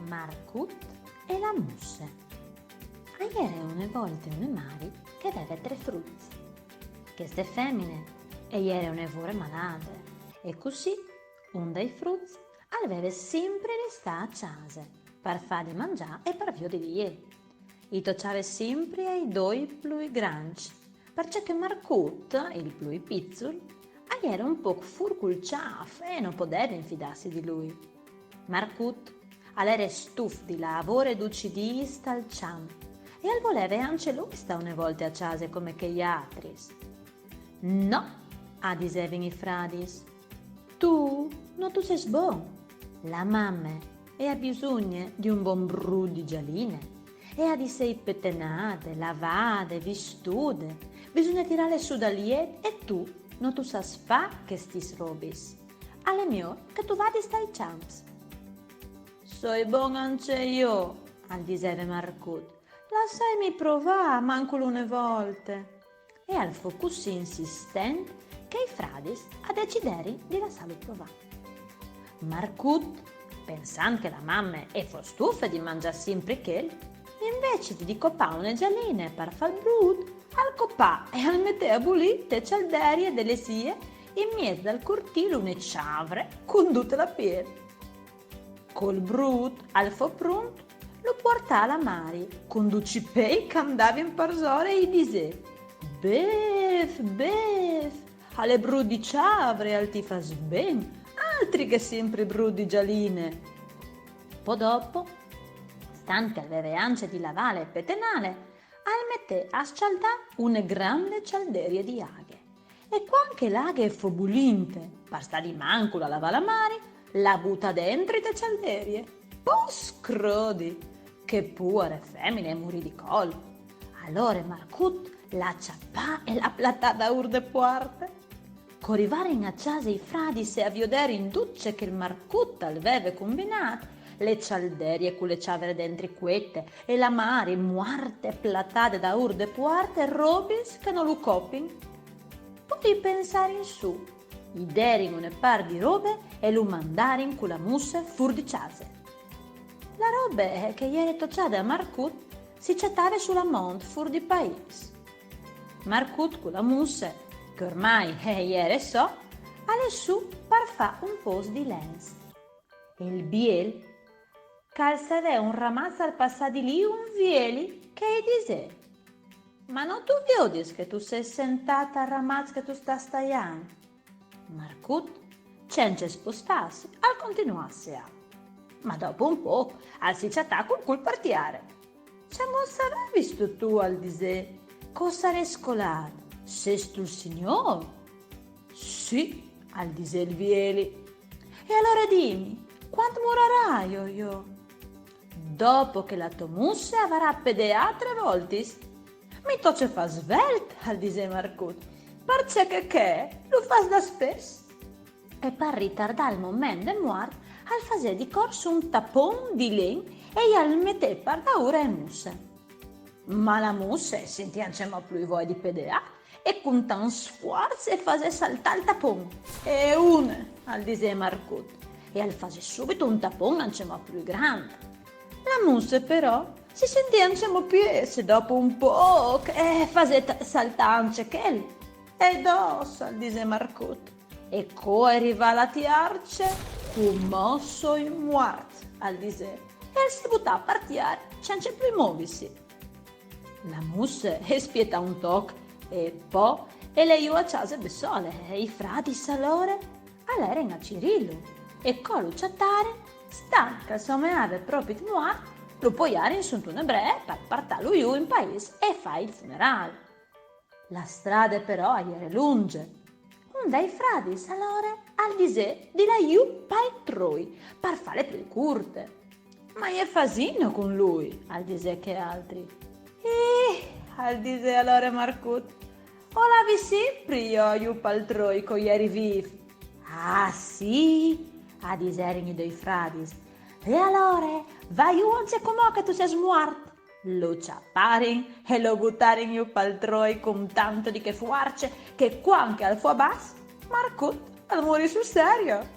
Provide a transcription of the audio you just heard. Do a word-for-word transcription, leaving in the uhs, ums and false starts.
Marcut e la musse. A jere une volte une mari che e veve tre fruts. Cheste femine e jere une vore malade, e cussì un dai fruts al veve simpri restâ a cjase par fâ di mangjâ e par viodi di jê. I tocjave simpri ai doi plui grancj, parcè che Marcut, il plui piçul, al jere un pôc fûr cul cjâf e no podevin fidâsi di lui. Marcut al jere stuf di lavôr ducj i dîs tal cjamp e al voleve ancje lui stâ une volte a cjase come chei altris. No, a disevin i fradis, tu no tu sês bon. La mame e à bisugne di un bon brut di gjaline. E à di sei petenade, lavade, vistude. Bisugne tirâle sù dal jet e tu no tu sâs fâ chestis robis. Al è miôr che tu vadis tai cjamps. Soi bon ancje jo, al diseve Marcut. Lassaimi provâ mancul une volte. E al fo cussì insistent che i fradis a deciderin di lassâlu provâ. Marcut, pensant che la mame e fo stufe di mangjâ simpri chel, invezit di copâ une gjaline par fâ il brut, al copà e al metè a bulî te cjalderie de lesie in mieç dal curtîl une cjavre cun dute la piel. Cul brut al fo prunt, lu puartà a la mari, cun ducj i pei che a 'ndavin parsore e i disè: Bêf, bêf, al è brut di cjavre, al ti fâs ben, altri che simpri brut di gjaline. Po dopo, stant che al veve ancje di lavâle e petenâle, al metè a scjaldâ une grande cjalderie di aghe. E cuant che l'aghe e fo bulinte, par stâ di mancul a lavâ la mari, la butà dentri te cjalderie. Po scrodi, chê puare femine e murì di colp. Alore Marcut la cjapà e la platà daûr de puarte. Co rivarin a cjase i fradis e a vioderin dut ce che il Marcut al veve cumbinât, le cjalderie cu le cjavre dentri cuete e la mari muarte platade daûr de puarte, robis che no lu copin. Po i pensarin sù, i derin une part di robe e lu mandarin cu la musse fûr di cjase. La robe che e jere tocjade a Marcut si cjatave sul amont fûr di paîs. Marcut cu la musse, che ormai e jere sô, al è sù par fâ un pôs di lens. E il biel, che al savè un ramaç al passà di li, un vieli che i disè: Ma no tu viodis che tu sês sentât al ramaç che tu stâs taiant? Marcut, cence spostâsi, al continuà a seâ. Ma dopo un pôc al si cjatà cul cûl par tiere. Cemût savevistu tu, al disè, che o sarès colât? Sêstu il Signôr? Sì, al disè il vieli. E alore dimi, cuant muraraio jo? Dopo che la tô musse e varà pedeât tre voltis. Mi tocje fâ svelt, al disè Marcut, parcè che chê lu fâs daspès. E par ritardâ il moment de muart, al fasè di cors un tapon di len e i al metè par daûr ae musse. Ma la musse e sintì ancjemò plui voie di pedeâ e cun tant sfuarç e fasè saltâ il tapon. E une, al disè Marcut, e al fasè subit un tapon ancjemò plui grant. La musse però si sintì ancjemò piês e dopo un pôc e fasè t-, saltâ ancje chel. E dôs, al disè Marcut. E co e rivà la tierce, cumò soi muart, al disè, e al si butà par tiere cence plui movisi. La musse e spietà un toc e po e lè jù a cjase bessole, e i fradis alore a lerin a cirîlu, e co lu cjatarin, stant che al someave propit muart, Lu poiarin suntune bree par puartâlu jù in paîs e fâi il funerâl. La strade però e jere lungje. Un dai fradis alore al disè di lâ jù pal troi, par fâle plui curte. Ma je fasino cun lui, al disè chel altri. Ih, al disè alore Marcut, o lavi simpri jo jù pal troi co jeri vîf. Ah sì, a diserin i doi fradis. E alore, va jù ancje cumò che tu sês muart. Lu cjaparin e lu butarin jù pal troi cun tant di chê fuarce che cuant che al fo abàs, Marcut al murì sul serio.